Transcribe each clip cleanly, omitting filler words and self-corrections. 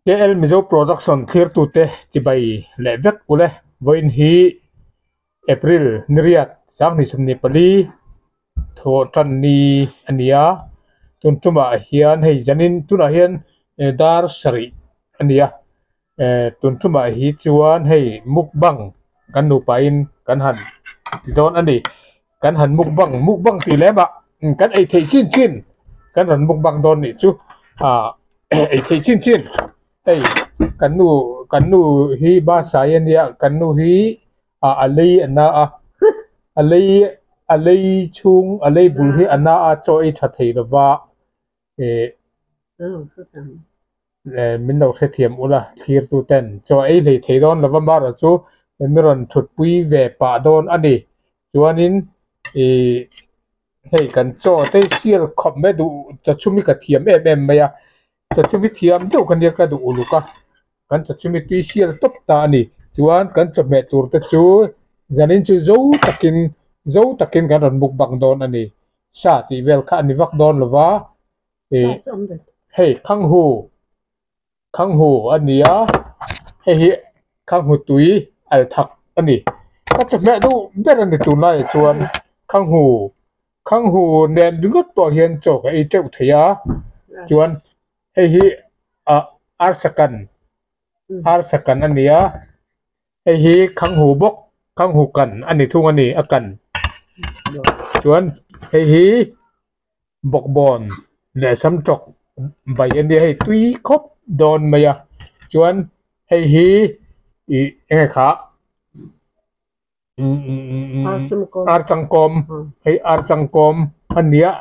KL Mizo Production thlirtute chibai leh vek ule vawiin hi April niriat sanghnih sawmhnih pali thawh tan ni a ni a, tun tumah hian hei zanin tunah hian dar sarih a ni a, tun tumah hi chuan hei mukbang kan nupain kan han ti dawn a ni. Kan han mukbang mukbang tih lem ah kan ei theih chin chin kan rawn mukbang dawn nih chu ah ei theih chin chin hei kan nu kan nu hi basai a nia kan nu hi ah a lei a na a a lei a lei chhung a lei bul hi a na a chaw ei tha thei lova eh min lo hrethiam ula thlir tu ten chaw ei hlei thei dawn lova marawh chu mi rawn thutpui ve pah dawn a ni chuanin ihh hei kan chaw te hi sial khawp mai duh chawchhum hi ka thiam em em mai a chawchhum hi thiam deuh ka nia ka duh uluk a kan chawchhum hi tui sial tawp ta a ni chuan kan chawhmeh tur te chu zanin chu zo takin zo takin kan rawn mukbang dawn a ni sa tih vel kha a ni vak dawn lova. Ih hei khanghu khanghu a ni a hei hi khanghu tui al thak a ni ka chawhmeh duh ber a ni tunlaiah chuan khanghu khanghu nen ringawt pawh hian chaw ka ei teuh thei a chuan hei hi ah arsa kan arsa kan a ni a hei hi khanghu bawk khanghu kan a ni thung a ni a kan chuan hei hi. Bawkbawn leh samtawk vai a nia hei tui khawp dawn mai a chuan hei hi ih eng nge kha ar changkawm hei ar changkawm a nia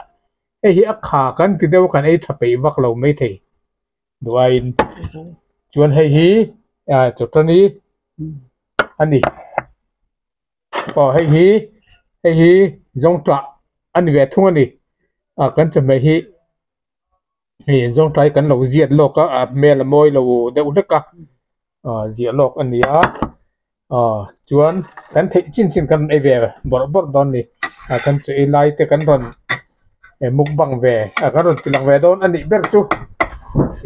hei hi a kha kan ti deuh a kan ei tha peih vak lo maithei duaiin chuan hei hi ah chawtani a ni. Aw hei hi hei hi zawngtah a ni ve thung a ni ah kan chawhmeh hi hei zawngtah hi kan lo ziat lawk a a hmel a mawi lo deuh hlek a ah ziah lawk a ni a ah chuan kan theih chin chin kan ei ve bawrh bawrh dawn a ni ah kan chaw ei lai te kan rawn mukbang ve ah kan rawn ti lang ve dawn a nih ber chu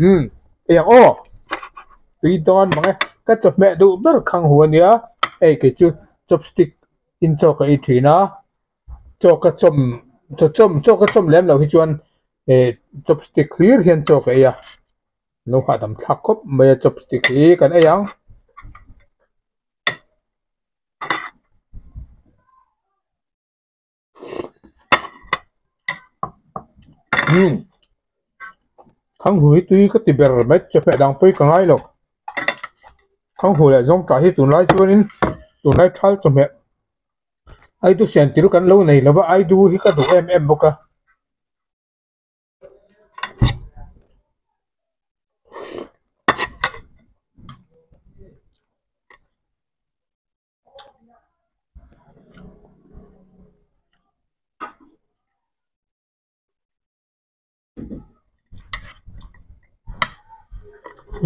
umm hei ang aw tui dawn mang e ka chawhmeh duh ber khang hu a nia hei kei chu chopstick in chaw ka ei thin a chaw ka chawm chaw chawm chaw ka chawm lem loh hi chuan eh chopstick hlir hian chaw ka ei a lo hahdam thlak khawp mai a chopstick hi kan ei ang. Umm khanghui tui ka ti ber mai chawhmeh dang pawh hi ka ngai lo khanghui leh zawngtah hi tunlai chuanin tunlai thal chawhmeh aidu sian tir kan lo nei lova aidu hi ka duh em em bawk a.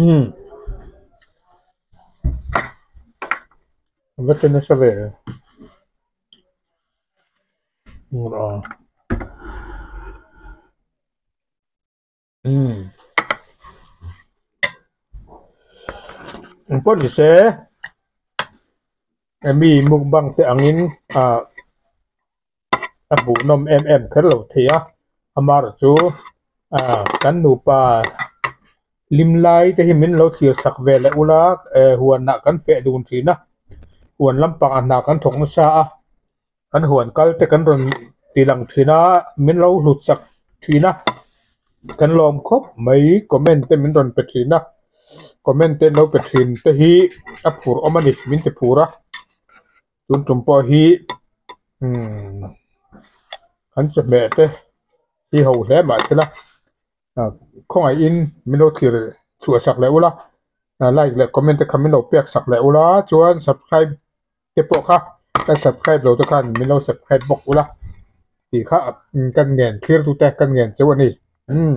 Umm va che nasa ve Umm engpawh ni se emi mukbang te angin ah a hmuhnawm em em kher lo thei a amaherawh chu ah kan nupa hlim lai te hi min lo thlir sak ve leh ula eh huanah kan feh dun thin a huan lampangah hna kan thawk nasa a. Kan huan kal te kan rawn ti lang thin a, min lo hlut chak thin a, kan lawm khawp mai comment te min rawn pe thin a, comment te an lo pe thin te hi a phur awm a ni min ti phur a, tun tum pawh hi umm kan chawhmeh te hi ho hle mah thil a, khawngaihin min lo thlir chhuah sak leh ula, like leh comment te kha min lo pek sak leh ula chuan subscribe. te pawh kha ka subscribe lo te khan min lo subscribe bawk ula tih kha kan ngen thlir tute kan ngen cheu a ni umm.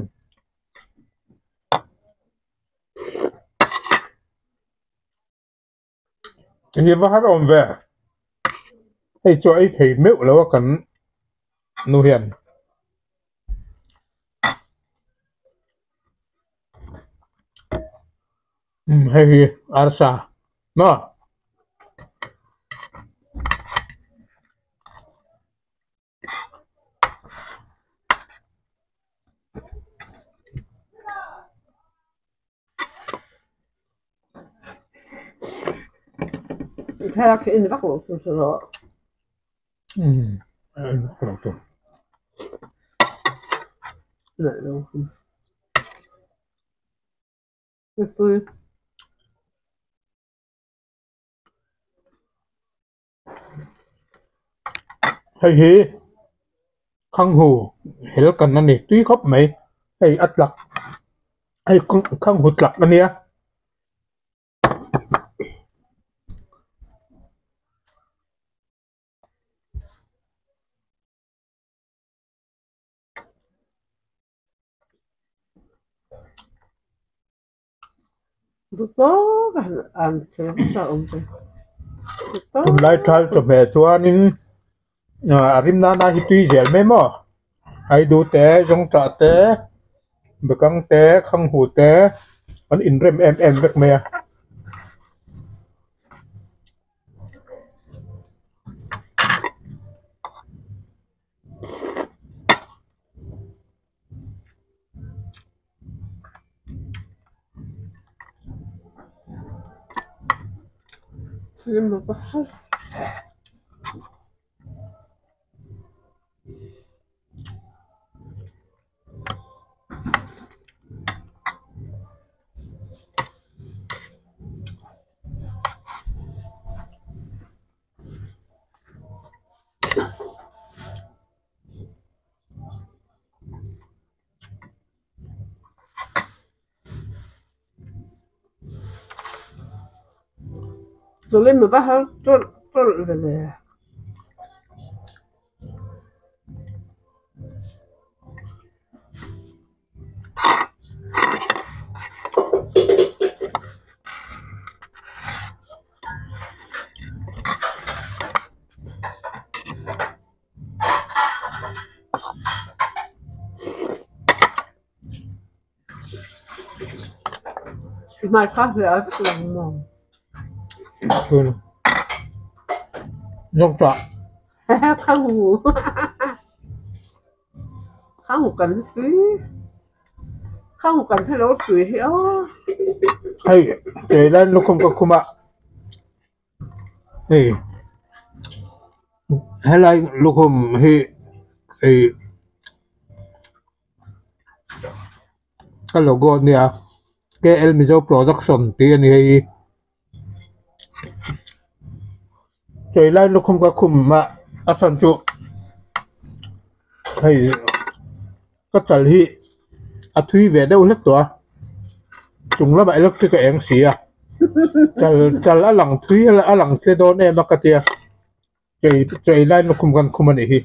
Hi va har awm ve hei chu ei thei meuh lo a kan nu hian. Umm hei hi arsa maw. Thlalak hi en vak lo tur chu rawh. Umm en vak lo tur. Nalh lo. Mipui. Hei hi khanghu hel kan a ni tui khawp mai hei a tlak hei khanghu tlak a nia. Tunlai thal chawhmeh chuanin a rim nana hi tui zel mai maw aidu te zawngtah te bekang te khanghu te an inrem em em vek mai a. Hei kei lai lukhum ka khum a hei helai lukhum hi ih ka logo a nia K L Mizo production tih a ni hei hi kei lai lukhum ka khum a a chhan chu hei ka chal hi a thui ve deuh hlek tawh a chung lamah electric a eng si a chal chal a lang thui a lang tle dawn em a ka tia chei chei lai lukhum kan khum a nih hi.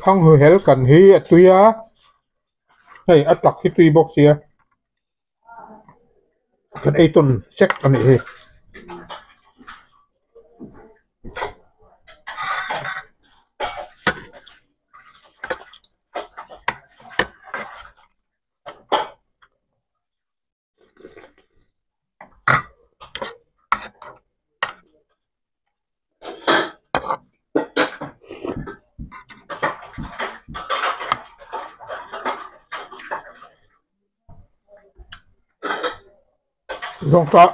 Khanghu hel kan hi a tui a hei a tak hi tui bawk sia kan ei tawn sek a nih hi. Zawngtah.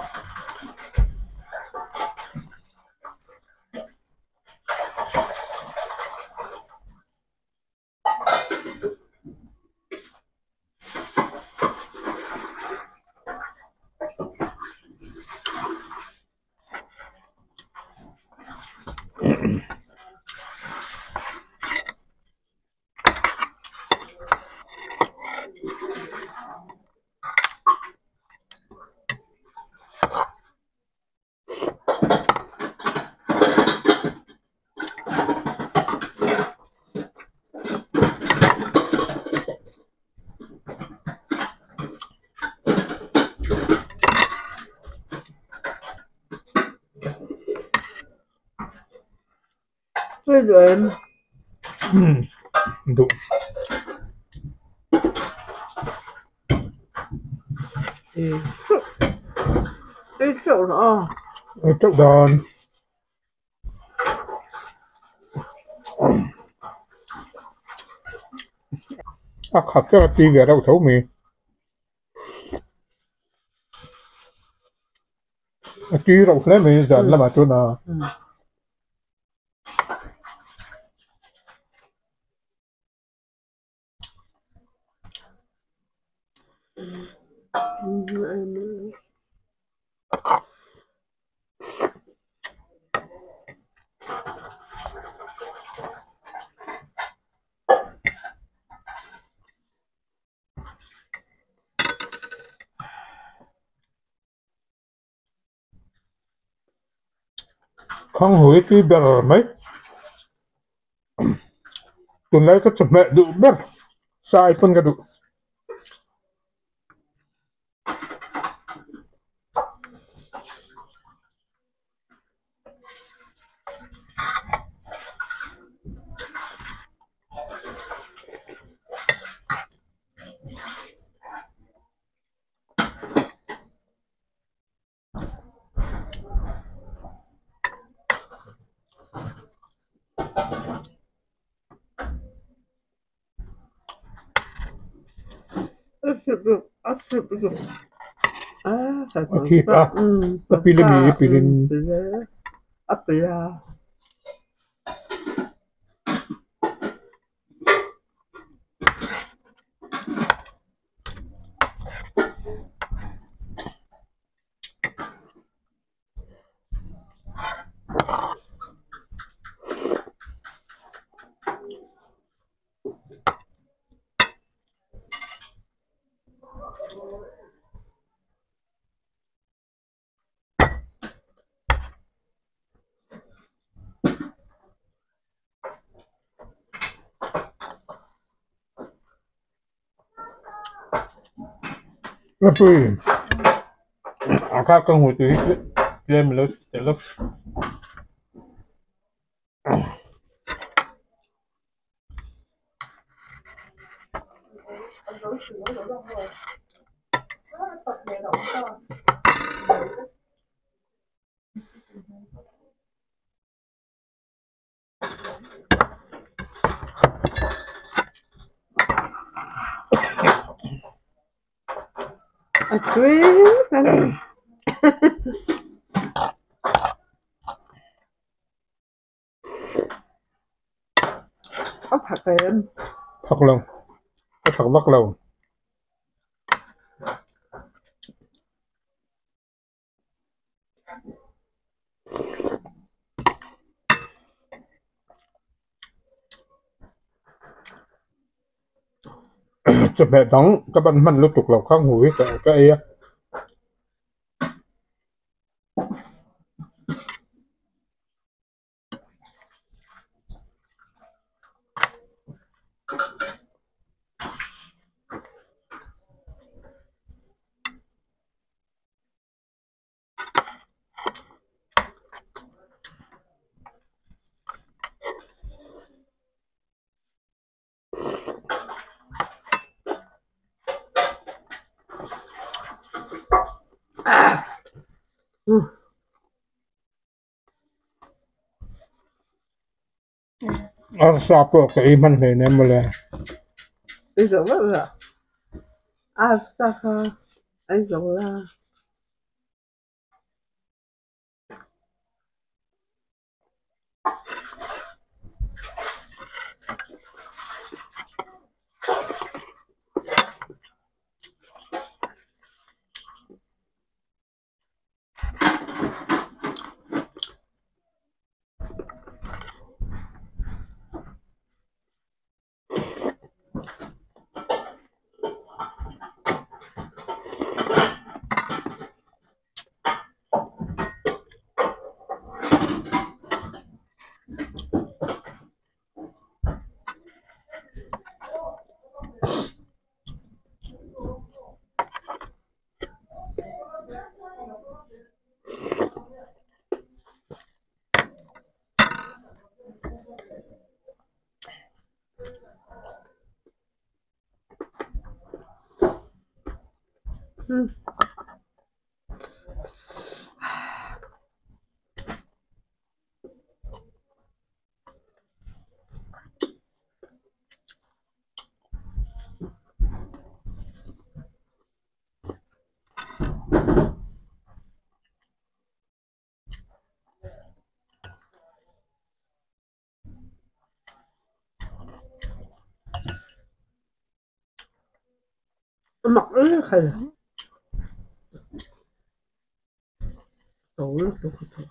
Duh. Ei teuh dan. A khat vek a tui ve reuh tho mai. A tui reuh hle mai zan lamah chuan a. Khanghui tui ber mai. Tunlai ka chawhmeh duh ber sai pawn ka duh. A thip a, a pil a mi i pil in. Pui a kha ka hmu tui hi tlem lo tel a. A tui A phak em? Phak lo. A phak vak lo. Chawhmeh dang ka ban hman lutuk lo kha hmu hi ka ei a. Arsa pawh ka ei hman hle nen mawle. Ei zawh vek la. Arsa kha ei zawh la. Mak khai to lutuk a thawk.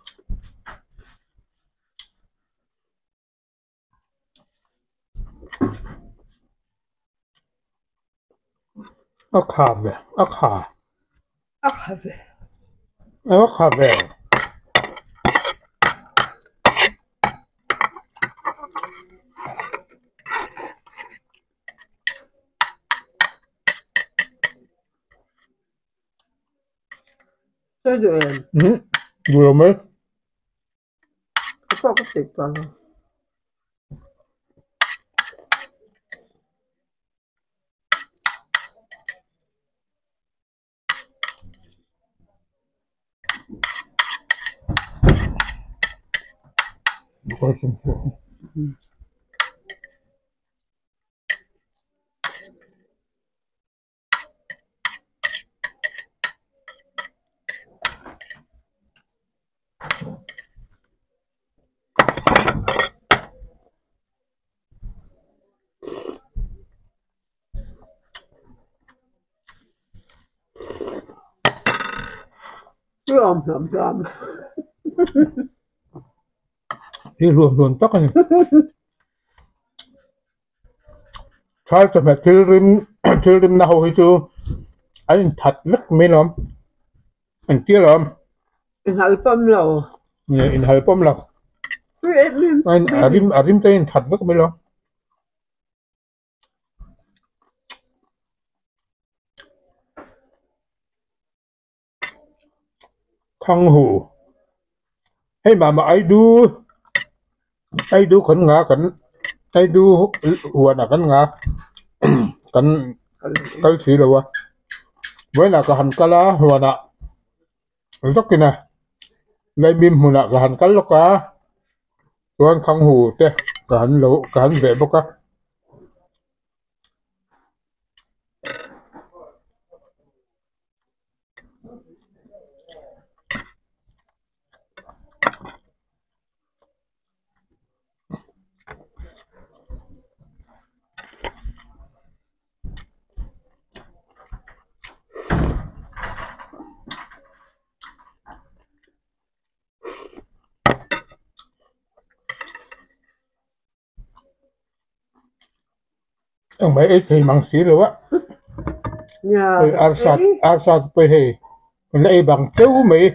A kha ve a kha. A kha ve. A kha ve. Sawi duh em? Umm duh lo mai. Ka pawh ka tih tawh lo. Tui awm hlawm hlawm. Hi hluam hluam tak a ni. Thal chawhmeh thil rim thil rimna ho hi chu an inthat vek mai lawm an tia lawm. Inhal pawm lo. Inhal pawm lo. A rim a rim te a inthat vek mai lawm. Thanghu hei mah mah Aidu Aidu kan nga kan Aidu huanah kan nga kan kal si lo a vawiinah ka han kal a huanah zawkin a Laimim hmunah ka han kal lawk a chuan Thanghu te ka han lo ka han veh bawk a. Engmah ei thei mang si lo a hei arsa arsa te pawh hei an la ei bang teuh mai.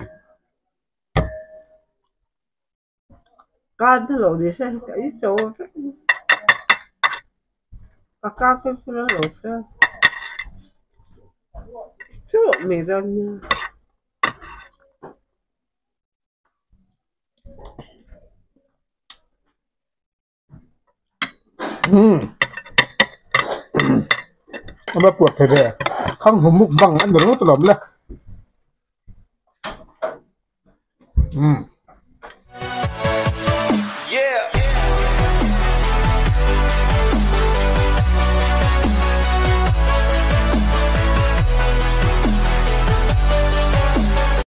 Kan lo ni se ka ei cho vek ka ka te chu la lo se chu mi dan nia. Umm a va puat thei ve khang hmu mukbang an ni ringawt alawm le.